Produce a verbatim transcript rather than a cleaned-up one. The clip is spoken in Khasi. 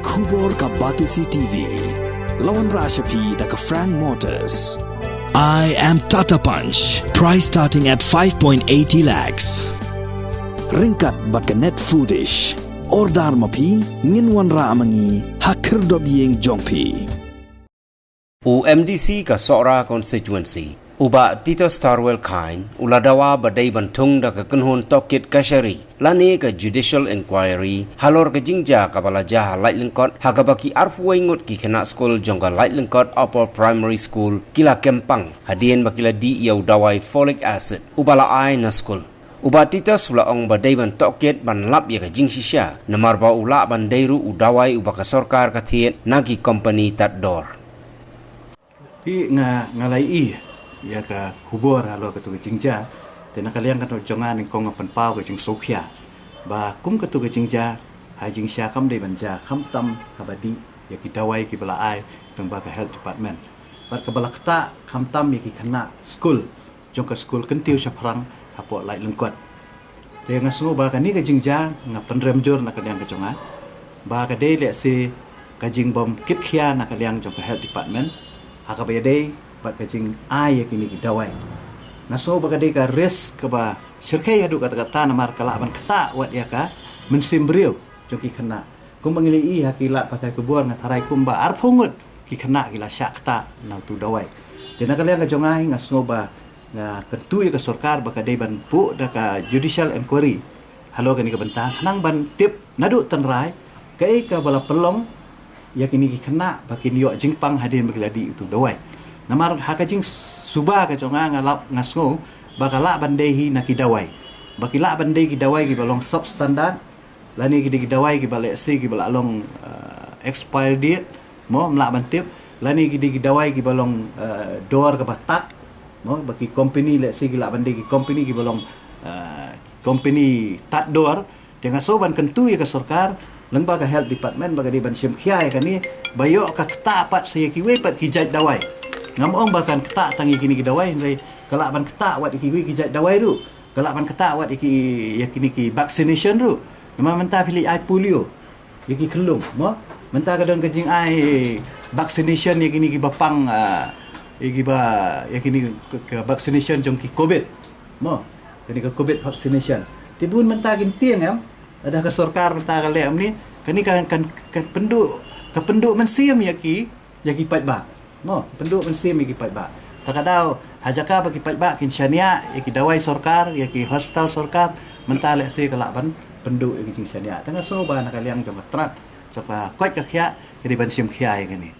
Khubor ka Batesi T V. La wanrah sha phi da ka Frank Motors. I am Tata Punch. Price starting at five point eighty lakhs. Ryngkat bad ka Net Foodish. Order ma phi, ngin wanrah ma ngi ha khyrdop ïing jong phi. U M D C ka Sohra Constituency, u Bah Titus Starwell Chyne, u la dawa ba dei ban thung da ka kynhun tohkit kashari lane ka judicial inquiry halor ka jingjia kaba la jia ha Laitlyngkot, ha kaba ki arphew wei ngut ki khynnah skul jong ka Laitlyngkot Upper Primary School ki la kem pang hadien ba ki la dih ïa u dawai folic acid uba la ai na skul. U Bah Titus u la ong ba dei ban tohkit ban lap ïa ka jingshisha, namar ba u lah ban dei ruh u dawai uba ka sorkar ka thied na ki kompani tad dor. Phi, nga, nga la ïohi ïa ka khubor halor katu ka jingjia. Te na ka liang ka jong nga nyngkong nga pynpaw ka jingsngewkhia ba kum katu ka jingjia, ha jingshisha kam dei ban jia khamtam haba dih ïa ki dawai kiba la ai lyngba ka health department. Bad kaba la ktah khamtam ïa ki khynnah skul jong ka skul kyntiew shaphrang hapoh Laitlyngkot. Te nga sngew ba kane ka jingjia nga pynrem jur na ka liang ka jong nga ba ka dei lehse ka jingbym kitkhia na ka liang jong ka health department ha kaba ïadei bad ka jingai ïa kine ki dawai. Nga sngew ba ka dei ka risk kaba shyrkhei haduh katta katta namar ka lah ban ktah wat ïa ka mynsiem briew jong ki khynnah. Kumba ngi la ïohi ha ki lad pathai khubor nga tharai kumba arphew ngut ki khynnah ki la shah ktah na utu dawai. Te na ka liang ka jong nga, nga sngew ba nga kyntu ïa ka sorkar ba ka dei ban buh da ka judicial inquiry halor kane ka bynta khnang ban tip naduh tynrai kaei kaba la pynlong ïa kine ki khynnah ba kin ïoh jingpang hadien ba ki la dih utu dawai. Namar ha ka jingsuba ka jong nga, nga lap, nga sngew ba ka lah ban dei hi na ki dawai, ba ki lah ban dei ki dawai kiba long substandard, lane ki dei ki dawai kiba lehse kiba la long, eh, expire date, mo, ym lah ban tip, lane ki dei ki dawai kiba long, eh, dor kaba tad, mo, ba ki kompani lehse ki lah ban dei ki kompani kiba long, eh, kompani tad dor. Te nga sngew ban kyntu ïa ka sorkar lyngba ka health department ba ka dei ban shim khia ïa kane, ba ïoh ka ktah pat sa ïa kiwei pat ki jait dawai. Ngam ong ba kan ktah tang ïa kine ki dawai, hynrei ka lah ban ktah wat ïa kiwei ki jait dawai ruh. Ka lah ban ktah wat ïa ki, ïa kine ki vaccination ruh. Namar mynta phi leit ai polio ïa ki khyllung, mo? Mynta ka don ka jingai vaccination ïa kine kiba pang, ah, ïa kiba, ïa kine ka, ka vaccination jong ki covid, mo? Kane ka covid vaccination. Te bun mynta kin tieng, em? Lada ka sorkar mynta ka leh kumne, kane kan, kan, kan pynduh, ka pynduh mynsiem ïa ki, ïa ki paidbah. Mo, pynduh mynsiem ïa ki paidbah. Ta ka daw, ha jaka ba ki paidbah kin shaniah ïa ki dawai sorkar, ïa ki hospital sorkar, mynta lehse ka lah ban pynduh ïa ki jingshaniah. Te nga sngew ba na ka liang jong ka tnat, jong ka koit ka khiah, ka dei ban shim khia ïa kane.